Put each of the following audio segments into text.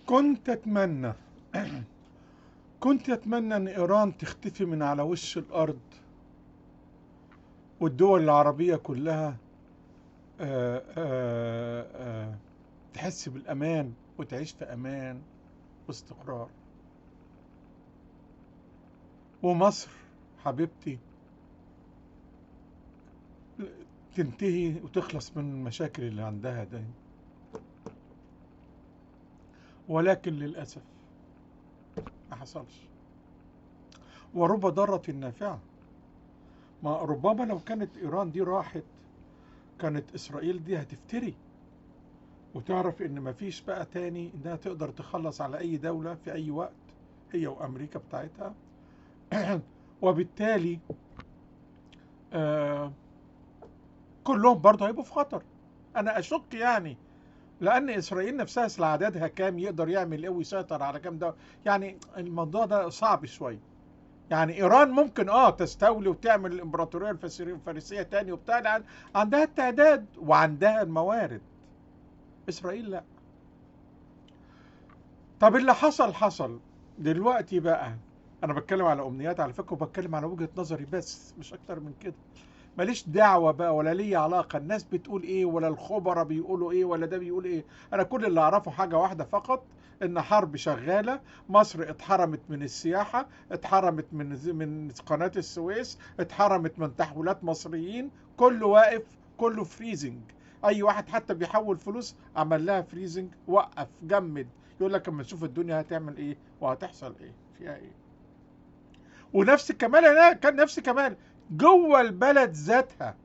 كنت أتمنى كنت أتمنى أن إيران تختفي من على وش الأرض، والدول العربية كلها آآ آآ تحس بالأمان وتعيش في أمان واستقرار. ومصر حبيبتي تنتهي وتخلص من المشاكل اللي عندها دايما، ولكن للأسف ما حصلش. ورب ضارة نافعة. ما ربما لو كانت إيران دي راحت كانت إسرائيل دي هتفتري وتعرف إن مفيش بقى تاني إنها تقدر تخلص على أي دولة في أي وقت، هي وأمريكا بتاعتها. وبالتالي كلهم برضه هيبقوا في خطر. أنا أشك يعني، لأن إسرائيل نفسها أصل عددها كام، يقدر يعمل إيه ويسيطر على كام ده، يعني الموضوع ده صعب شوية. يعني إيران ممكن تستولي وتعمل الإمبراطورية الفارسية تاني وبتاع، عندها التعداد وعندها الموارد. إسرائيل لا. طب اللي حصل حصل. دلوقتي بقى أنا بتكلم على أمنيات على فكرة، وبتكلم على وجهة نظري بس، مش أكتر من كده. ماليش دعوة بقى ولا ليا علاقة الناس بتقول إيه ولا الخبراء بيقولوا إيه ولا ده بيقول إيه. أنا كل اللي أعرفه حاجة واحدة فقط، إن حرب شغالة، مصر اتحرمت من السياحة، اتحرمت من قناة السويس، اتحرمت من تحويلات مصريين، كله واقف، كله freezing. أي واحد حتى بيحول فلوس عمل لها freezing، وقف، جمد، يقول لك أما نشوف الدنيا هتعمل إيه وهتحصل إيه فيها إيه. ونفس الكمال هنا كان نفس كمال جوه البلد ذاتها،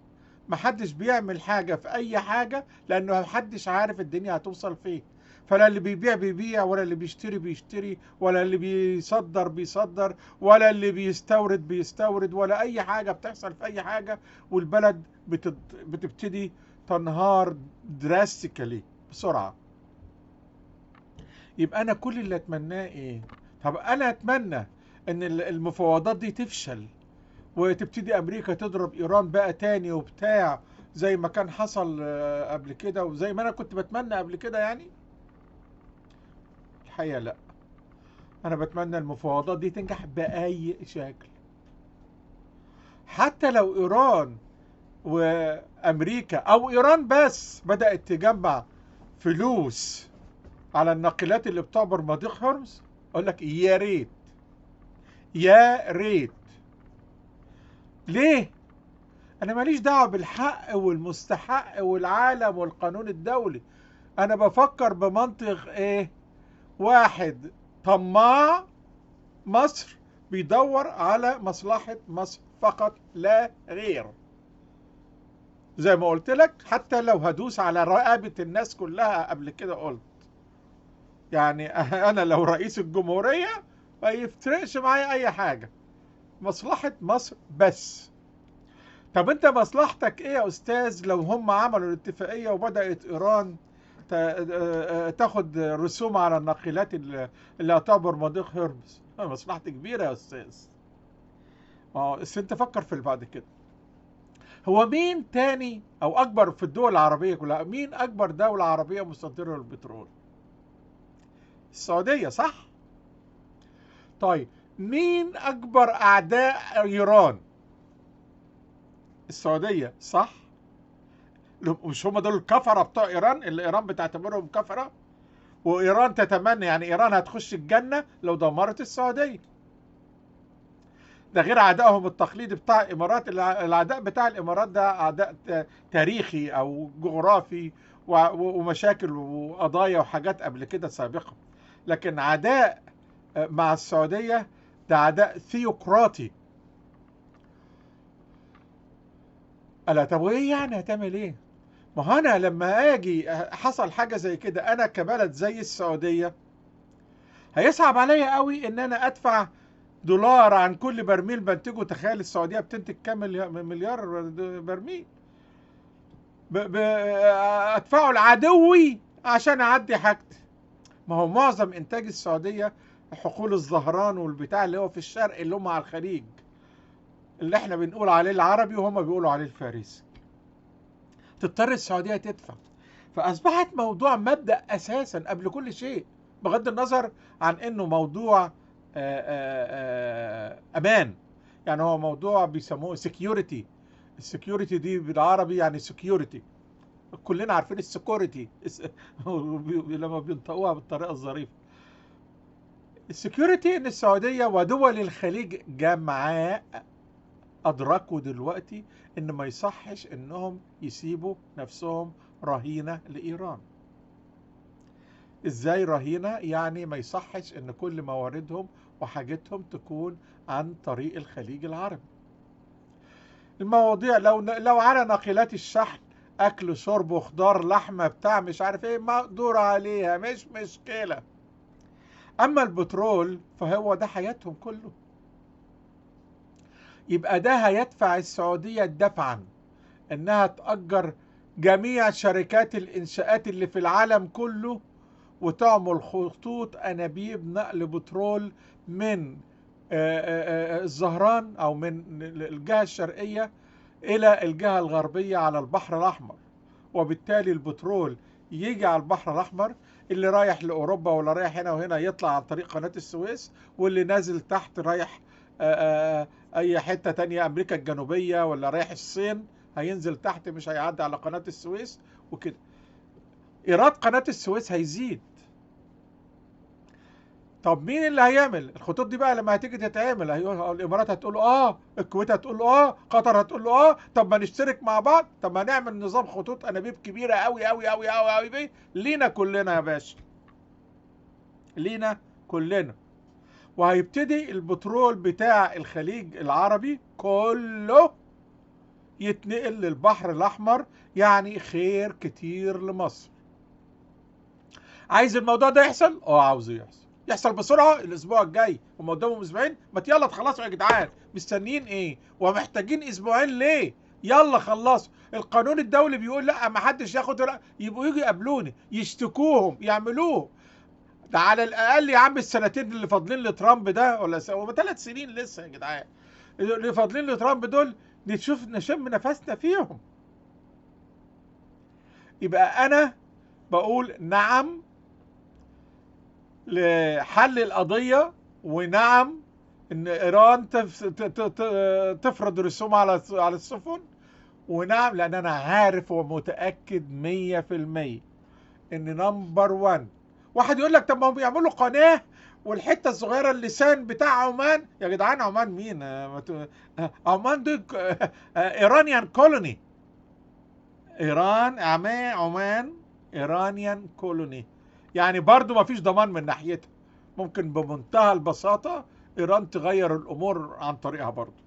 محدش بيعمل حاجة في أي حاجة لأنه محدش عارف الدنيا هتوصل فين. فلا اللي بيبيع بيبيع، ولا اللي بيشتري بيشتري، ولا اللي بيصدر بيصدر، ولا اللي بيستورد بيستورد، ولا أي حاجة بتحصل في أي حاجة. والبلد بتبتدي تنهار دراستيكالي بسرعة. يبقى أنا كل اللي أتمناه إيه؟ طب أنا أتمنى إن المفاوضات دي تفشل وتبتدي أمريكا تضرب إيران بقى تاني وبتاع، زي ما كان حصل قبل كده وزي ما أنا كنت بتمنى قبل كده يعني. الحقيقة لا، أنا بتمنى المفاوضات دي تنجح بأي شكل، حتى لو إيران وأمريكا أو إيران بس بدأت تجمع فلوس على الناقلات اللي بتعبر مضيق هرمز. أقول لك يا ريت، يا ريت. ليه؟ أنا ماليش دعوة بالحق والمستحق والعالم والقانون الدولي. أنا بفكر بمنطق إيه؟ واحد طماع مصر بيدور على مصلحة مصر فقط لا غير. زي ما قلت لك، حتى لو هدوس على رقبة الناس كلها قبل كده قلت يعني أنا لو رئيس الجمهورية ما يفترقش معايا أي حاجة، مصلحة مصر بس. طب أنت مصلحتك إيه يا أستاذ لو هم عملوا الاتفاقية وبدأت إيران تاخد رسوم على الناقلات اللي هتعبر مضيق هرمز؟ مصلحتي كبيرة يا أستاذ. بس أنت فكر في اللي بعد كده. هو مين تاني أو أكبر في الدول العربية كلها؟ مين أكبر دولة عربية مصدرة للبترول؟ السعودية، صح؟ طيب مين أكبر أعداء إيران؟ السعودية، صح؟ مش هم دول الكفرة بتوع إيران اللي إيران بتعتبرهم كفرة؟ وإيران تتمنى يعني إيران هتخش الجنة لو دمرت السعودية. ده غير عدائهم التقليدي بتاع الإمارات. العداء بتاع الإمارات ده عداء تاريخي أو جغرافي ومشاكل وقضايا وحاجات قبل كده سابقة. لكن عداء مع السعودية ده عداء ثيوقراطي. ألا طب وإيه يعني هتعمل إيه؟ ما هو أنا لما أجي حصل حاجة زي كده، أنا كبلد زي السعودية هيصعب عليا قوي إن أنا أدفع دولار عن كل برميل بنتجه. تخيل السعودية بتنتج كام مليار برميل، أدفعه لعدوي عشان أعدي حاجتي. ما هو معظم إنتاج السعودية حقول الزهران والبتاع اللي هو في الشرق اللي هم على الخليج، اللي احنا بنقول عليه العربي وهم بيقولوا عليه الفارسي. تضطر السعودية تدفع. فأصبحت موضوع مبدأ أساسا قبل كل شيء، بغض النظر عن انه موضوع امان، يعني هو موضوع بيسموه security. ال security دي بالعربي يعني security، كلنا عارفين ال security لما بينطقوها بالطريقة الظريفة. ال security ان السعودية ودول الخليج جمعاء ادركوا دلوقتي ان ما يصحش انهم يسيبوا نفسهم رهينة لايران. ازاي رهينة؟ يعني ما يصحش ان كل مواردهم وحاجتهم تكون عن طريق الخليج العربي. المواضيع لو على ناقلات الشحن، اكل شرب وخضار لحمه بتاع مش عارف ايه، مقدور عليها، مش مشكلة. اما البترول فهو ده حياتهم كله. يبقى ده هيدفع السعودية دفعا انها تأجر جميع شركات الانشاءات اللي في العالم كله، وتعمل خطوط انابيب نقل بترول من الزهران او من الجهة الشرقية الى الجهة الغربية على البحر الاحمر. وبالتالي البترول يجي على البحر الاحمر، اللي رايح لاوروبا ولا رايح هنا وهنا يطلع عن طريق قناة السويس، واللي نازل تحت رايح اي حتة تانية، امريكا الجنوبية ولا رايح الصين، هينزل تحت مش هيعدي على قناة السويس وكده. ايراد قناة السويس هيزيد. طب مين اللي هيعمل الخطوط دي بقى لما هتيجي تتعمل؟ الامارات هتقول اه، الكويت هتقول اه، قطر هتقول اه، طب ما نشترك مع بعض، طب ما نعمل نظام خطوط انابيب كبيرة قوي قوي قوي قوي قوي لينا كلنا يا باشا، لينا كلنا. وهيبتدي البترول بتاع الخليج العربي كله يتنقل للبحر الاحمر، يعني خير كتير لمصر. عايز الموضوع ده يحصل؟ اه عاوزه يحصل، يحصل بسرعة الاسبوع الجاي، هم قدامهم اسبوعين، ما يلا تخلصوا يا جدعان، مستنيين ايه؟ ومحتاجين اسبوعين ليه؟ يلا خلصوا. القانون الدولي بيقول لا، ما حدش ياخد، يبقوا يجوا يقابلوني، يشتكوهم، يعملوه. ده على الاقل يا عم السنتين اللي فاضلين لترامب ده، ولا 3 سنين لسه يا جدعان اللي فاضلين لترامب دول، نشوف نشم نفسنا فيهم. يبقى انا بقول نعم لحل القضية، ونعم ان ايران تفرض رسوم على السفن، ونعم لان انا عارف ومتأكد 100% ان number 1. واحد يقول لك طب ما هم بيعملوا قناة والحتة الصغيرة اللسان بتاع عمان. يا جدعان عمان مين؟ عمان دي Iranian colony. ايران، عمان Iranian colony، يعني برضو ما فيش ضمان من ناحيتها. ممكن بمنتهى البساطة إيران تغير الأمور عن طريقها برضو.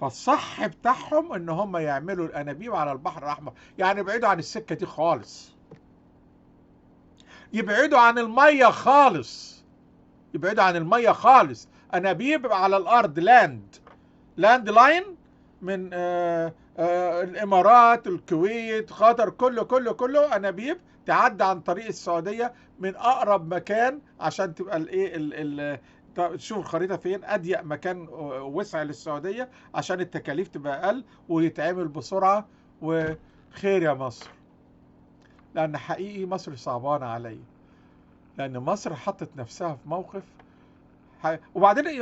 فالصح بتاعهم إن هم يعملوا الأنابيب على البحر الأحمر، يعني يبعدوا عن السكة دي خالص، يبعدوا عن المية خالص، يبعدوا عن المية خالص. أنابيب على الأرض، land line من الإمارات، الكويت، قطر، كله كله كله أنابيب تعدي عن طريق السعودية من أقرب مكان، عشان تبقى الإيه تشوف الخريطة فين أضيق مكان وسع للسعودية، عشان التكاليف تبقى أقل ويتعمل بسرعة. وخير يا مصر، لأن حقيقي مصر صعبانة عليا، لأن مصر حطت نفسها في موقف وبعدين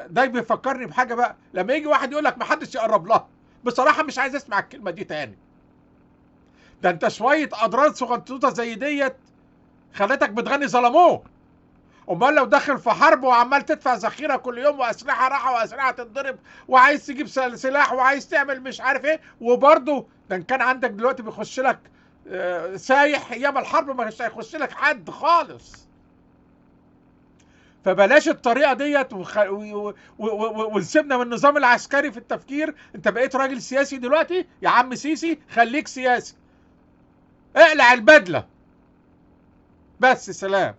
ده بيفكرني بحاجة بقى، لما يجي واحد يقول لك محدش يقرب لها، بصراحة مش عايز أسمع الكلمة دي تاني. ده انت شوية اضرار صغنطوطه زي ديت خلتك بتغني ظلموه. امال لو داخل في حرب وعمال تدفع ذخيرة كل يوم واسلحه راحة واسلحه تتضرب وعايز تجيب سلاح وعايز تعمل مش عارف ايه، وبرضه ده ان كان عندك دلوقتي بيخش لك سايح، ايام الحرب مش هيخش لك حد خالص. فبلاش الطريقة ديت ونسيبنا من النظام العسكري في التفكير. انت بقيت راجل سياسي دلوقتي يا عم سيسي، خليك سياسي، اقلع البدلة بس. سلام.